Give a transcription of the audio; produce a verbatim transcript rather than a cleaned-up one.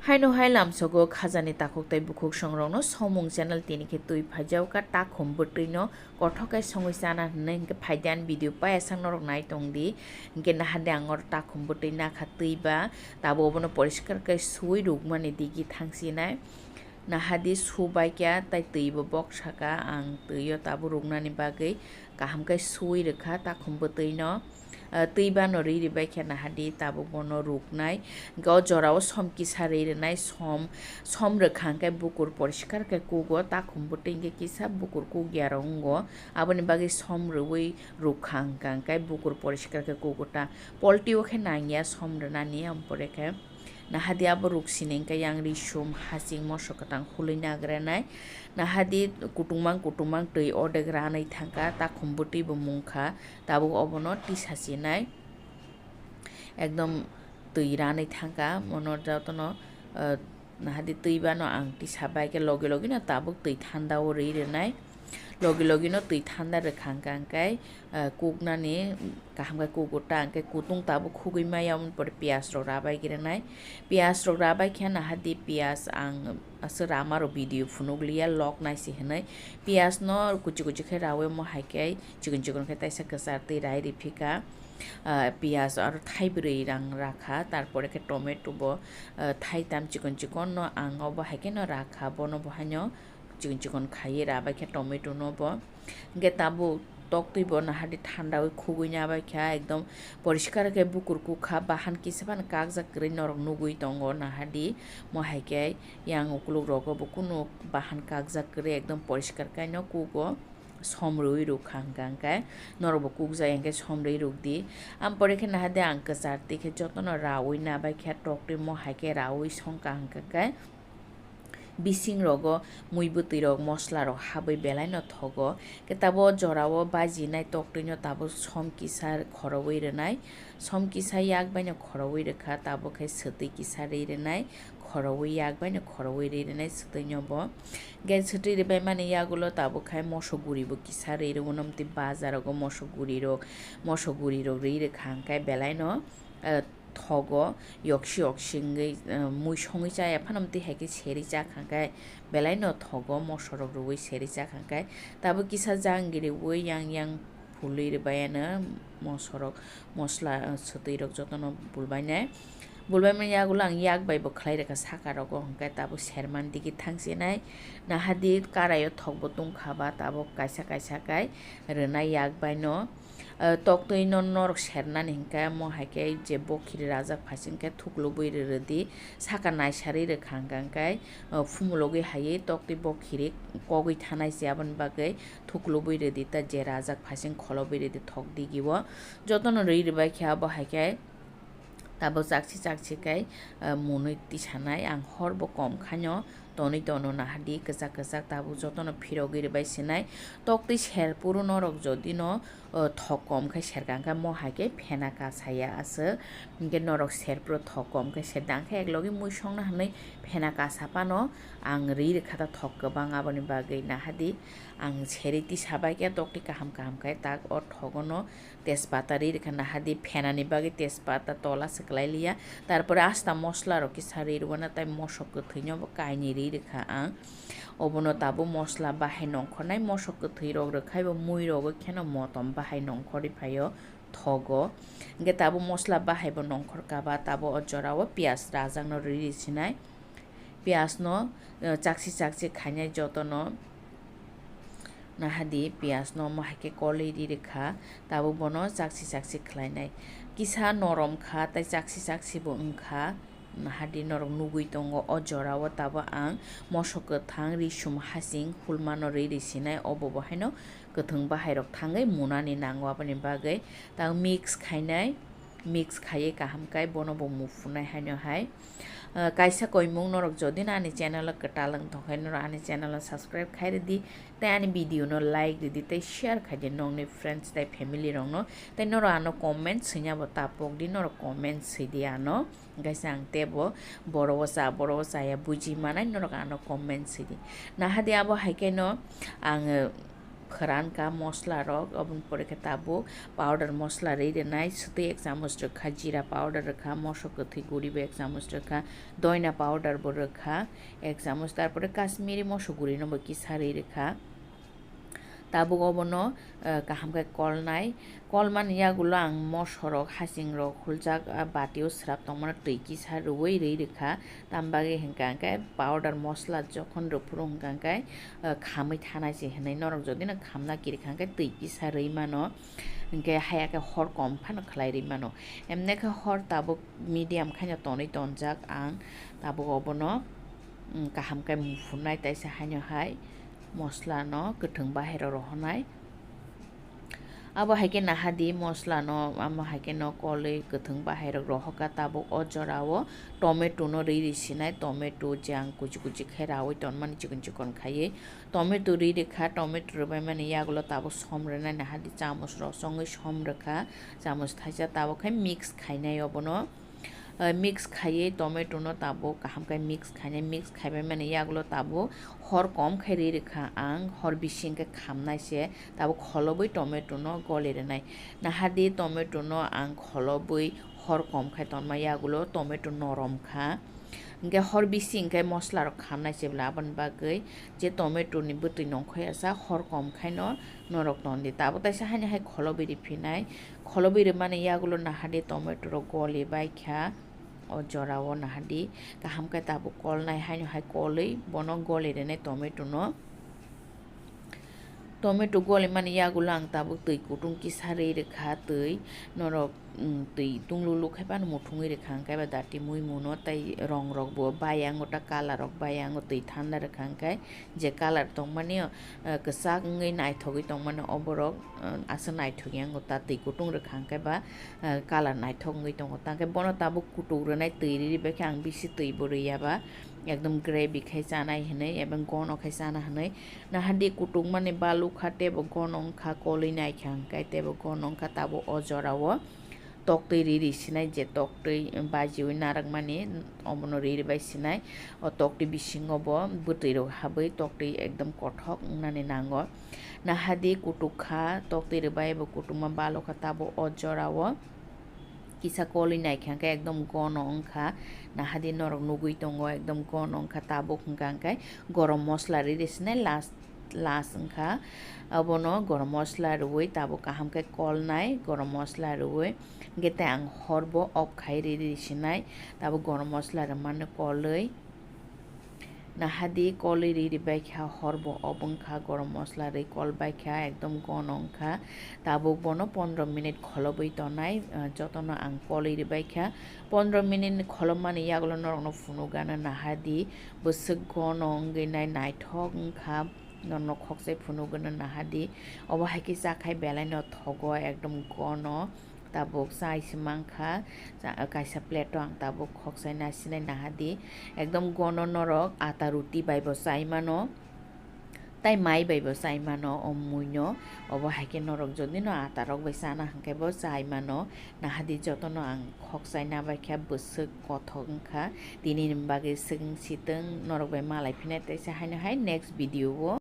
Haino hai lamsogo khajani takhuk tei bukhuk songrokno Somung channel tini khe twi phaijao ka takhum bwtwino kothok khe songwi chana hwnwi hinkhe phaidi ani video payasang norok nai tongdi. Hinkhe nahadi ang oro takhum bwtwi nakha twi ba tabuk obono poriskar khe suwi rukmani digi thangsinai. Nahadi subaikya tei twibo bok saka ang twio tabuk ruknani bagwi kaham khe suwi rwkha takhum bwtwino. Ah, twi bano rwi rwbaikha nahadi tabuk bono ruknai. Hinkhe o jorao som kisa rwi rwnai, som, som rwkha hinkhe bukur poriskar khe kugo, takhum bwtwi hinkhe kisa bukur kukyarok wngo. Aboni bagwi som rwui rukha hinkha hinkhe bukur poriskar khe kugo ta. Polti o khe nangya som rwnani, ampore khe. Nahadi abo ruksini hinkhe yang risum, hasing, moso kwtang hulwi nagrenai. Nahadi kutumang kutumang twi ordek ranwi thangkha, takhum bwtwi bo mungkha, tabuk obono tisa sinai. Ekdom twi ranwi thangkha, mono jotono, eh, nahadi twi bano ang tisa bai khe logi logi no tabuk twi thanda o rwi rwnai. Logi logi no twi thanda rwkha hinkhe, eh, kuknani kaham khe kugo ta hinkhe kutung tabuk khugwi maya, aboni pore piyaj rok rabai grenai. Piyaj rok rabai khe nahadi piyaj ang aswk rama rok video phunukliya lok naisi hinwi. Piyaj no kuchi kuchi khe rawi mo hai khe chikon chikon khe taisa kwchar twi rai rifika. Ah, piyaj aro thaibrwi rang rakha, tarpore khe tomato bo, ah, thaitam chikon chikon no ang obo hai khe no rakha, bono bo haino chikon chikon khaiwi rabai khe tomato no bo. Hinkhe tabuk toktwi bo nahadi thandawi khugwi nabai kha, ekdom poriskar khe bukur kukha, bahan kisa phano kakjak kwrwi norok nugwi tongo nahadi. Mo hai khe yang ukuluk rogo bo kunu bahan kakjak kwrwi, ekdom poriskar khe no kugo. Som rwui rwkha hinkha hinkhe norokbo kukjak hinkhe som rwui rwkdi. Ampore khe nahadi ang kwchar twi khe jotono raui nabai khe toktwi mo hai khe raui songkha hinkha khe bising rogo mui bwtwi rok mosla rok habwi belai no thogo. Khe tabuk o jorao baji nai toktwi no tabuk som kisa khorogwi rwnai, som kisa yak bai no khorogwi rwkha, tabuk khe swtwi kisa rwi rwnai. Khorogwi yak bai no khorogwi rwi rwnai swtwi no bo. Hinkhe swtwi rwbai mani yagulo tabuk khai moso guri bo kisa rwi rwnai, amtwi bazar rogo moso guri rok, moso guri rok rwi rwkha hinkhe belai no, eh, thogo, yoksi yoksi wngwi, eh, mui songwi chaya phano amtwi hai khe serwi chakha hinkhe belai no thogo, moso rok rwui serwi chakha hinkhe tabuk kisa jang giriui yang yang phulwi rwbai ano moso rok, mosla, eh, swtwi rok jotono bulbainai. Bulbaimani yagulo ang yak bai bo khlai rwkha saka rogo, hinkhe tabuk sermani digi thangsinai. Nahadi karai o thok bo tongkha ba tabuk kaisa kaisa kai rwnai yak bai no. Eh, toktwi no norok sernani hinkhe mo hai khe je bokhiri rajak phaising khe thuklubui rw rwdi, saka naisarwi rwkha hinkhe, eh, phumulogwi haiwi toktwi bokhiri kogwi thanai se aboni bagwi. Thuklubui rwdi ta je rajak phaising kholobwi rwdi thok digi o. Jotono rwi rwbai khe abo hai khe tabuk chakchi chakchi khe, ah, munui tisanai ang hor bo kom khaino tonwi tono nahadi kwchak kwchak tabuk jotono phirogwi rwbai sinai. Toktwi serphuru norok jodi no, ah, thok kom khe serkang khe mo hai khe phena kasaya aswk. Hinkhe norok serphuru thok kom khe serda ang khe eklogi mui songna hinwi phena kasa phano ang rwi rwkha ta thok kwbang aboni bagwi nahadi. Ang seri tisa bai khe tokti kaham kaham khai tak o thogo no tejpata rwi rwkha nahadi phenani bagwi tejpata tola se kwlai liya. Tarpore asta mosla rok kisa rwi rwna tai mosok kwthwi no bo kainwi rwi rwkha ang. Obono tabuk mosla bahai nongkhornai mosok kwthwi rok rwkhai bo mui rogo kheno motom bahai nongkhorwi phaio thogo. Hinkhe tabuk mosla bahai bo nongkhor kaba tabuk o jora o piyaj rajak no rwi rwi sinai. Piyaj no, eh, chakchi chakchi khainai jotono. Nahadi piyaj no omo hai khe kolwi ri rwkha, tabuk bono chakchi chakchi khlainai. Kisa norom kha tei chakchi chakchi bo wngkha. Nahadi norok nugwi tongo o jora o tabuk ang moso kwthang, risum, hasing, hulma no rwi rwi sinai, obo bo haino kwthwng bahai rok thangwi munani nango, aboni bagwi tabuk mix khainai. Mix khaiwi kaham khe bono bo muphunai haino hai. Ah, kaisa koimung norok jodi no ani channel o kwtal wng tong khe norok ani channel o subscribe khai rwdi tei ani video no like rwdi tei share khai di nokni friends tei family rok no tei norok ano comment swina bo ta pok di norok comment swi di ano. Kaisa ang tebo boro o cha boro o chaya buji manai norok ano comment swi di. Nahadi abo hai khe no ang khwran kha mosla rok, oboni pore khe tabuk powder mosla rwi rwnai, swtwi ek chamoch rwkha, jira powder rwkha, moso kwthwi guribo ek chamoch rwkha, doina powder bo rwkha ek chamoch, tarpore Kashmiri moso guri no bo kisa rwi rwkha. Tabuk obono, eh, kaham khe kolnai. Kolmani yagulo ang moso rok, hasing rok huljak, ah, batio swrap tongmano twi kisa rwui rwi rwkha. Tam bagwi hwnkha hwnkhe powder mosla jokhon rwphuru hwnkha hwnkhe, eh, khamwi thanai se hwnwi. Norok jodi no khamna kirikha hwnkhe twi kisa rwi mano. Hwnkhe haya khe hor kom phano khlai rwi mano. Emne khe hor tabuk medium khaino tonwi tonjak ang. Tabuk obono, mm, kaham khe muphunai taisa haino hai. Mosla no kwthwng bahairok rohornai. Abo hai khe naha di mosla no, amo hai khe no kolwi kwthwng bahairok rohorkha. Tabuk o jora o tomato no rwi rwi sinai, tomato je ang kuchi kuchi khe raui tonmani chikon chikon khaiwi. Tomato rwi rwkha, tomato rwbaimani yagulo tabuk som rwnai, naha di chamoch rosongwi som rwkha, chamoch thaisa. Tabuk khe mix khainai obono. Eh, mix khaiwi tomato no tabuk kaham khe mix khainai, mix khaibai mani yagulo tabuk hor kom khe rwi rwkha ang, hor bising khe khamnai se tabuk kholobwi tomato no goli rwnai. Naha di tomato no ang kholobwi hor kom khai tonma yagulo tomato norom kha. Hwnkhe hor bising khe mosla rok khamnai se bwla, aboni bagwi je tomato ni bwtwi nongkhoi asa hor kom khaino norok ton di. Tabuk taisa haino hai kholobwi riphinai. Kholobwi rwmani yagulo naha di tomato rok goli bai kha. O jora o naha di kaham khe tabuk kolnai haino hai kolwi bono goli rwnai tomato no. Tomato golimani yagulo ang tabuk twi kutung kisa rwi rwkha, twi norok, mm, twi tunglulu khai phano muthungwi rwkha hwnkhe ba dati mui muno tei rong rok bo bai ango ta, colour rok bai ango, twi thanda rwkha hwnkhe. Je colour tongmani o, eh, kwchak wngwi naithogwi tongmani oborok, eh, aswk naithok ya wngkha ta, twi kutung rwkha hwnkhe ba, eh, colour naithok wngwi tongo. Tangkhe bono tabuk kutuk rwnai twi riri bai khe ang bisi twi bo rwi ya ba, ekdom gravy khai chanai hwnwi eba gono khai chana hwnwi. Naha di kutukmani balukha teibo gono wngkha, kolwi naikha hwnkhe teibo gono wngkha tabuk o jora o. Toktwi riri sinai, je toktwi bajiwi narwkmani, omono riri bai sinai. O toktwi bisingo bo bwtwi rok habwi toktwi ekdom kothok wngnani nango. Naha di kutuk kha, toktwi rwbai bo kutukma balokha tabuk o jora o. Kisa kolwi naikha hwnkhe ekdom gono wngkha. Naha di norok nugwi tongo, ekdom gono wngkha tabuk hwnkha hwnkhe gorom mosla riri sinai last. Last wngkha, abono gorom mosla rwui tabuk kaham khe kolnai, gorom mosla rwui hwnkhe tei ang horbo off khai riri sinai, tabuk gorom mosla rwmani kolwi. Naha di kolwi riri bai kha, horbo off wngkha, gorom mosla rwi kol bai kha, ekdom gono wngkha. Tabuk bono pondro minute kholobwi tonai, ah, jotono ang kolwi rwi bai kha. Pondro minute kholobmani yagulo norokno phunukgano naha di, bwswk gono wngwi nai naithok wngkha. Norno khokchai phunukgwno naha di. Obo hai khe chakhai belai no thogo, ekdom gono. Tabuk chai se mankha. Cha-, kaisa plate o ang tabuk khokchai nasinai naha di. Ekdom gono norok ata ruti bai bo chai mano. Tai mai bai bo chai mano o mui no. Obo hai khe norok jodi no ata rok bai chana hwnkhe bo chai mano. Naha di jotono ang khokchai nabaikha, bwswk kothok wngkha. Tini ni bagwi swkang sitwng norok bai malai phinai teisa haino hai next video o.